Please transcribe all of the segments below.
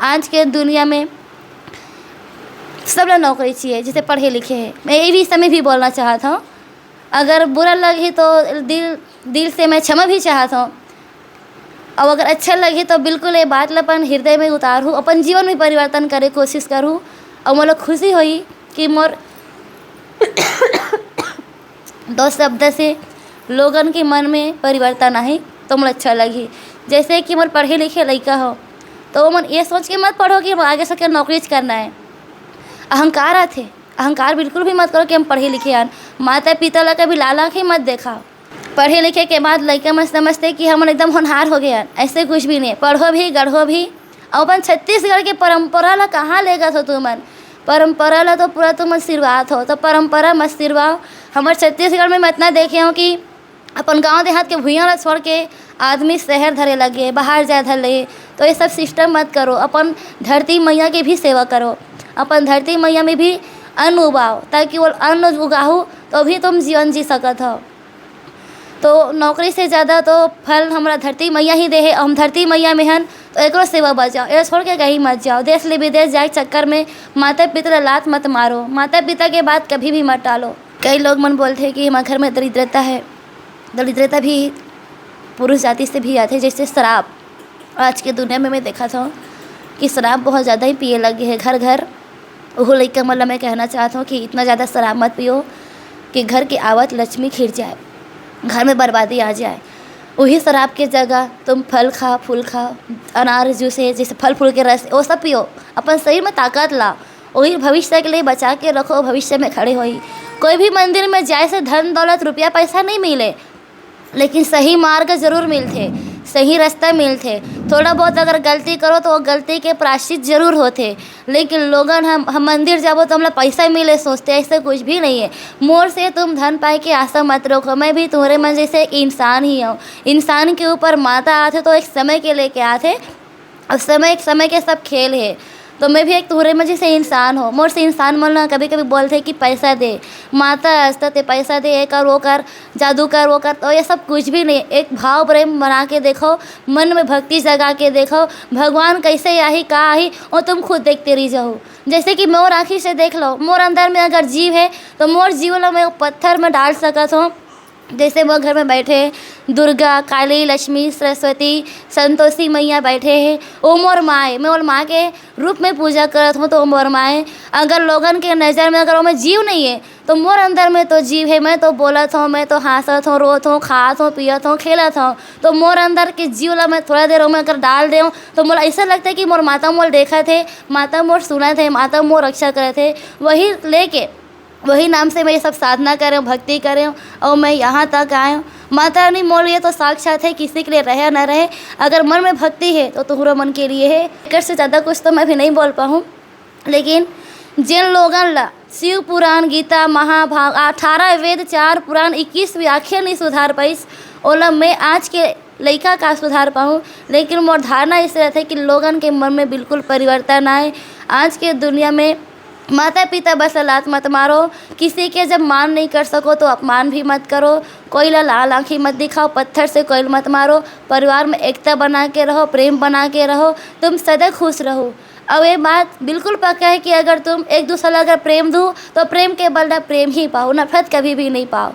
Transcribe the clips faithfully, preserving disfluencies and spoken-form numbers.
आज के दुनिया में सब ला नौकरी चाहिए, जैसे पढ़े लिखे हैं। मैं ये भी, समय भी बोलना चाहत हूँ, अगर बुरा लगे तो दिल, दिल से मैं क्षमा भी चाहत हूँ, और अगर अच्छा लगे तो बिल्कुल ये बात ला अपन हृदय में उतारहूँ, अपन जीवन में परिवर्तन करे कोशिश करहूँ, और मोला खुशी होई कि मोर दो शब्द से लोगन के मन में परिवर्तन आही, तो मोला अच्छा लगही। जैसे कि मोर पढ़े लिखे लइका हो, तो ओमन ये सोच के मत पढ़ो कि हम आगे सके नौकरी च करना है। अहंकार आथे, अहंकार बिल्कुल भी मत करो कि हम पढ़े लिखे हन। माता पिता ला कभी लाल आँख ही मत देखा। पढ़े लिखे के बाद लइका मन समझते कि हमन एकदम होनहार हो गए हन, ऐसे कुछ भी नहीं। पढ़ो भी, गढ़ो भी, अउ अपन छत्तीसगढ़ के परंपरा ला कहाँ लेगत हो तुमन? परंपरा ला तो पूरा तुमन सिरवात हो, तो परंपरा मत सिरवाओ। हमर छत्तीसगढ़ में मैं इतना देखे हूँ कि अपन गांव देहात के भुइयां ला छोड़ के आदमी शहर धरे लगे, बाहर जाए धर ले। तो ये सब सिस्टम मत करो, अपन धरती मैया के भी सेवा करो, अपन धरती मैया में भी अन्न उगाओ, ताकि वो अन्न उगाहू तो भी तुम जीवन जी सकत हो। तो नौकरी से ज़्यादा तो फल हमरा धरती मैया ही दे हे, हम धरती मैया में हन, तो एकरो सेवा बजाओ, एला छोड़ के कहीं मत जाओ। देश ले विदेश जाए के चक्कर में माता पिता ला लात मत मारो, माता पिता के बात कभी भी मत टालो। कई लोग मन बोलथे कि हमारे घर में दरिद्रता है, दरिद्रता भी पुरुष जाति से भी आथे, जैसे शराब। आज के दुनिया में मैं देखत हव कि शराब बहुत ज़्यादा ही पिए लगे हे घर घर। ओहू लइका मन ला मैं कहना चाहत हव कि इतना ज़्यादा शराब मत पियो कि घर के आवत लक्ष्मी खिर जाए, घर में बर्बादी आ जाए। वही शराब के जगह तुम फल खा, फूल खा, अनार जूस है, जैसे फल फूल के रस, वो सब पियो, अपन शरीर में ताकत ला, वही भविष्य के लिए बचा के रखो, भविष्य में खड़े होई। कोई भी मंदिर में जाए से धन दौलत रुपया पैसा नहीं मिले, लेकिन सही मार्ग जरूर मिलथे, सही रास्ता मिलथे। थोड़ा बहुत अगर गलती करो तो वो गलती के प्रायश्चित जरूर होथे। लेकिन लोगन हम, हम मंदिर जाबो तो हमला पैसा मिले सोचते, ऐसा कुछ भी नहीं है। मोर से तुम धन पाए के आशा मत रखो, मैं भी तुम्हारे मन जैसे एक इंसान ही हूँ। इंसान के ऊपर माता आथे तो एक समय के लेके आथे, अब समय, एक समय के सब खेल है। तो मैं भी एक तुहरे में जैसे इंसान हो, मोर से इंसान मन ना कभी कभी बोलथे कि पैसा दे, माता हंसता ते पैसा दे, ये कर वो कर, जादू कर वो कर। तो ये सब कुछ भी नहीं। एक भाव प्रेम बना के देखो, मन में भक्ति जगा के देखो, भगवान कैसे आही का आही, वो तुम खुद देखते रह जाओ। जैसे कि मोर आँखी से देख लो, मोर अंदर में अगर जीव है तो मोर जीव ला मैं पत्थर में डाल सकत हूँ। जैसे मोर घर में बैठे दुर्गा, काली, लक्ष्मी, सरस्वती, संतोषी मैया बैठे हैं, वो मोर माँ है, मैं मोर माँ के रूप में पूजा करत हूँ, तो वो मोर माँ है। अगर लोगन के नज़र में अगर ओमे जीव नहीं है तो मोर अंदर में तो जीव है। मैं तो बोलत हूँ, मैं तो हंसत हूँ, रोत हूँ, खात हूँ, पियत हूँ, खेलत हूँ। तो मोर अंदर के जीव ला मैं थोड़ा देर ओमे अगर डाल देऊँ तो मोला ऐसा लगता है कि मोर माता मोर देखत है, माता मोर सुनत है, माता मोर रक्षा करत है। वही लेके वही नाम से मैं ये सब साधना करे हूँ, भक्ति करे हूँ और मैं यहाँ तक आए हूँ। माता रानी मोर लिए तो साक्षात है, किसी के लिए रहे या ना रहे, अगर मन में भक्ति है तो तुहरो मन के लिए है। एकर से ज़्यादा कुछ तो मैं भी नहीं बोल पाऊँ, लेकिन जिन लोगन ला शिव पुराण, गीता, महाभाग, अठारह वेद, चार पुराण, इक्कीस व्याख्या नहीं सुधार पाइस, ओला मैं आज के लइका का सुधार पाऊँ। लेकिन मोर धारणा इसे रहथे कि लोगन के मन में बिल्कुल परिवर्तन आए। आज के दुनिया में माता पिता बस लात मत मारो, किसी के जब मान नहीं कर सको तो अपमान भी मत करो, कोई ला लाल आँखी मत दिखाओ, पत्थर से कोई मत मारो। परिवार में एकता बना के रहो, प्रेम बना के रहो, तुम सदा खुश रहो। और ये बात बिल्कुल पक्का है कि अगर तुम एक दूसरे ला अगर प्रेम दो तो प्रेम के बदला प्रेम ही पाओ, नफरत कभी भी नहीं पाओ।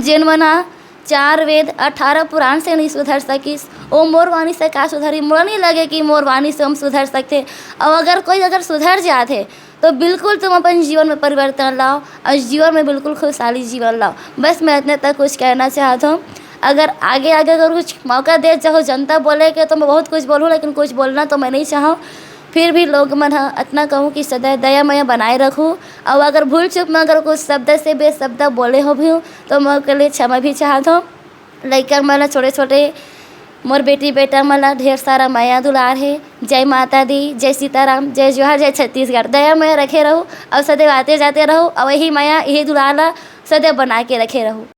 जेन मन ह चार वेद, अठारह पुराण से नहीं सुधर सकिस, ओ मोर वाणी से का सुधरी? मोला नहीं लगे कि मोर वाणी से हम सुधर सकथे। और अगर कोई अगर सुधर जात है तो बिल्कुल तुम अपन जीवन में परिवर्तन लाओ और जीवन में बिल्कुल खुशहाली जीवन लाओ। बस मैं इतने तक कुछ कहना चाहत हूँ। अगर आगे आगे अगर कुछ मौका दे चाहो जनता बोले के, तो मैं बहुत कुछ बोलूँ, लेकिन कुछ बोलना तो मैं नहीं चाहूँ। फिर भी लोग मन ह अतना कहूँ कि सदा दया मया बनाए रखू। और अगर भूल चूक में अगर कुछ शब्द से बेशब्द बोले हो भी हूँ तो मैं ओकर लिए क्षमा भी चाहत हूँ। लइका मन ला, छोटे छोटे मोर बेटी बेटा मन ला ढेर सारा मया दुलार है। जय माता दी, जय सीताराम, जय जोहार, जय छत्तीसगढ़। दया मया रखे रहू और सदैव आते जाते रहू और यही मया, यही दुलार ला सदैव बना के रखे रहू।